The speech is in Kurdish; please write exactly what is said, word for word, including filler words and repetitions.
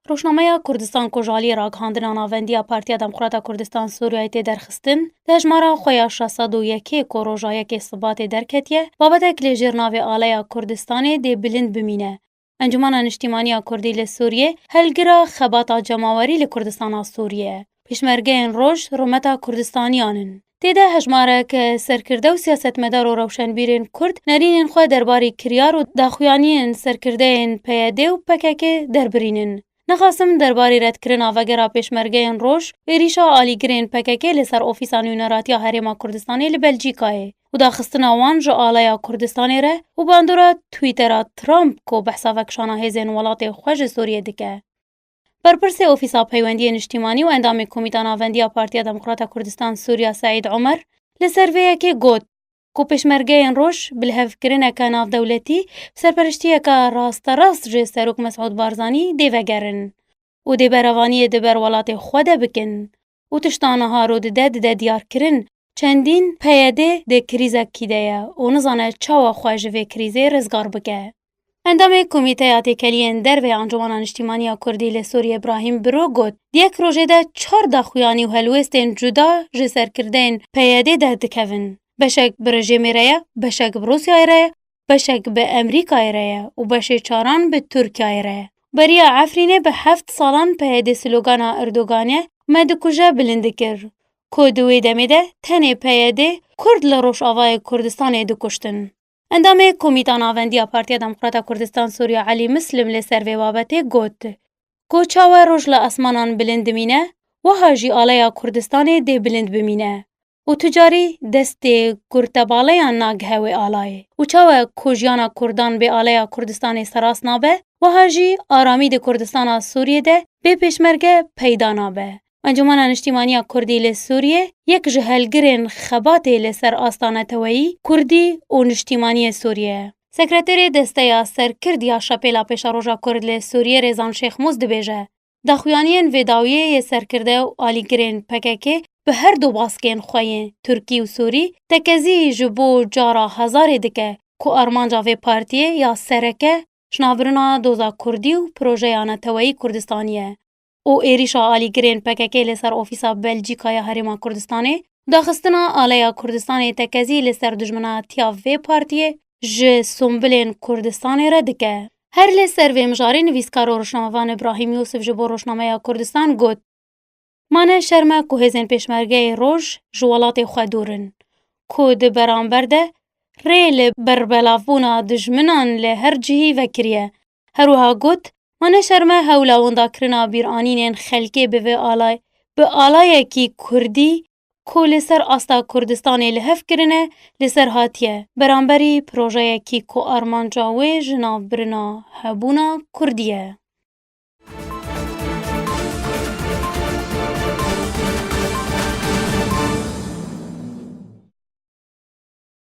Rojnameya Kurdistan ku ji aliyê ragihandina navendiya Partiya Demokrata Kurdistan Sûriyeyê tê derxistin, di hejmara xwe ya şeş sed û yekê ku roja yekê Sibatê derketiye, babetek li jêr navê Aleya Kurdistanê dê bilind bimîne. Encûmena Niştîmaniya Kurdî li Sûriyê helgira xebata cemawerî li Kurdistana Sûriyê ye. Pêşmergeyên Roj rûmeta Kurdistaniyan in. Tê de hejmarek serkirde û siyasetmedar û rewşenbîrên Kurd nerînên xwe derbarî kiryar û daxuyaniyên serkirdeyên P Y D û P K K derbirînin. Nexasim derbarî redkirina vegera Pêşmergeyên Roj, êrîşa alîgirên P K K li ser Ofîsa Nûneratiya Herêma Kurdistanê li Belcîkayê û daxistina wan ji Aleya Kurdistanê re û bandora Twittera Trump ku behsa vekişana hêzên welatê xwe ji Sûriyê dike. Berpirsê Ofîsa Peywendiyê Niştîmanî û endamê Komîta Navendiya Partiya Demokrata Kurdistan Sûriya Seîd Omer li ser vê yekê got ku pêşmergeyên Roj bi lihevkirineke navdewletî bi serpereştiyeke rasterast ji Serok Mesûd Barzanî dê vegerin û dê berevaniyê di ber welatê xwe de bikin û tişta niha rû dide dide diyarkirin, çendîn P Y D di krîzekî de ye û nizane çawa xwe ji vê krîzê rizgar bike. Endamê Komîteya Têkeliyên Derve ya Encûmena Niştîmaniya Kurdî li Sûriyê Îbrahîm Biro got, di yek rojê de çar daxuyanî û helwêstên cuda ji serkirdeyên P Y D derdikevin. Beşek bi rejêmê re ye, beşek bi Rûsyayê re ye, beşek bi Emerîkayê re ye û beşê çaran bi Tirkiyeyê re ye. Beriya Efrînê bi heft salan P Y D slogana Erdoganê "Me dikuje" bilind dikir, ku di wê demê de tenê P Y D Kurd li Rojavayê Kurdistanê dikuştin. Endamê Komîta Navendiya Partiya Demokrata Kurdistan Sûriya Elî Mislim li ser vê babetê got, ku çawa roj li esmanan bilind dimîne, wiha jî aleya Kurdistanê dê bilind bimîne û tu carî destê kurtebaleyan nagihe wê alayê û çawa ku jiyana Kurdan bê aleya Kurdistanê serast nabe, wiha jî aramî di Kurdistana Sûriyê de bê pêşmerge peyda nabe. Encûmena Niştîmaniya Kurdî li Sûriyê yek ji helgirên xebatê li ser asta neteweyî, kurdî û niştîmaniyê Sûriyê ye. Sekreterê Desteya Serkird ya Şepêla Pêşeroja Kurd li Sûriyê Rêzan Şêxmûs dibêje, daxuyaniyên vê dawiyê yê serkirde û alîgirên P K K bi her du baskên xwe yên Tirkî û Sûrî tekezî ji bo cara hezarê dike ku armanca vê partiyê ya sereke ji navbirina doza kurdî û projeya neteweyî Kurdistanî ye û êrîşa alîgirên P K K li ser ofîsa Belcîka ya Herêma Kurdistanê, daxistina aleya Kurdistanê tekezî li ser dijminatiya vê partiyê ji Sumbilên Kurdistanê re dike. Her li ser vê mijarê nivîskar û rojnamevan Îbrahîm Yûsif ji bo Rojnameya Kurdistan got, "Ma ne şerm e ku hêzên pêşmergeyê Roj ji welatê xwe dûr in, ku di beramber de rê li berbelavbûna dijminan li her cihî vekiriye." Her wiha got, "Ma ne şerm e hewla windakirina bîranînên xelkê bi vê alay, bi alayekî kurdî ku li ser asta Kurdistanê li hev kirine, li ser hatiye, beramberî projeyekî ku armanca wê ji nav birina hebûna kurdî ye."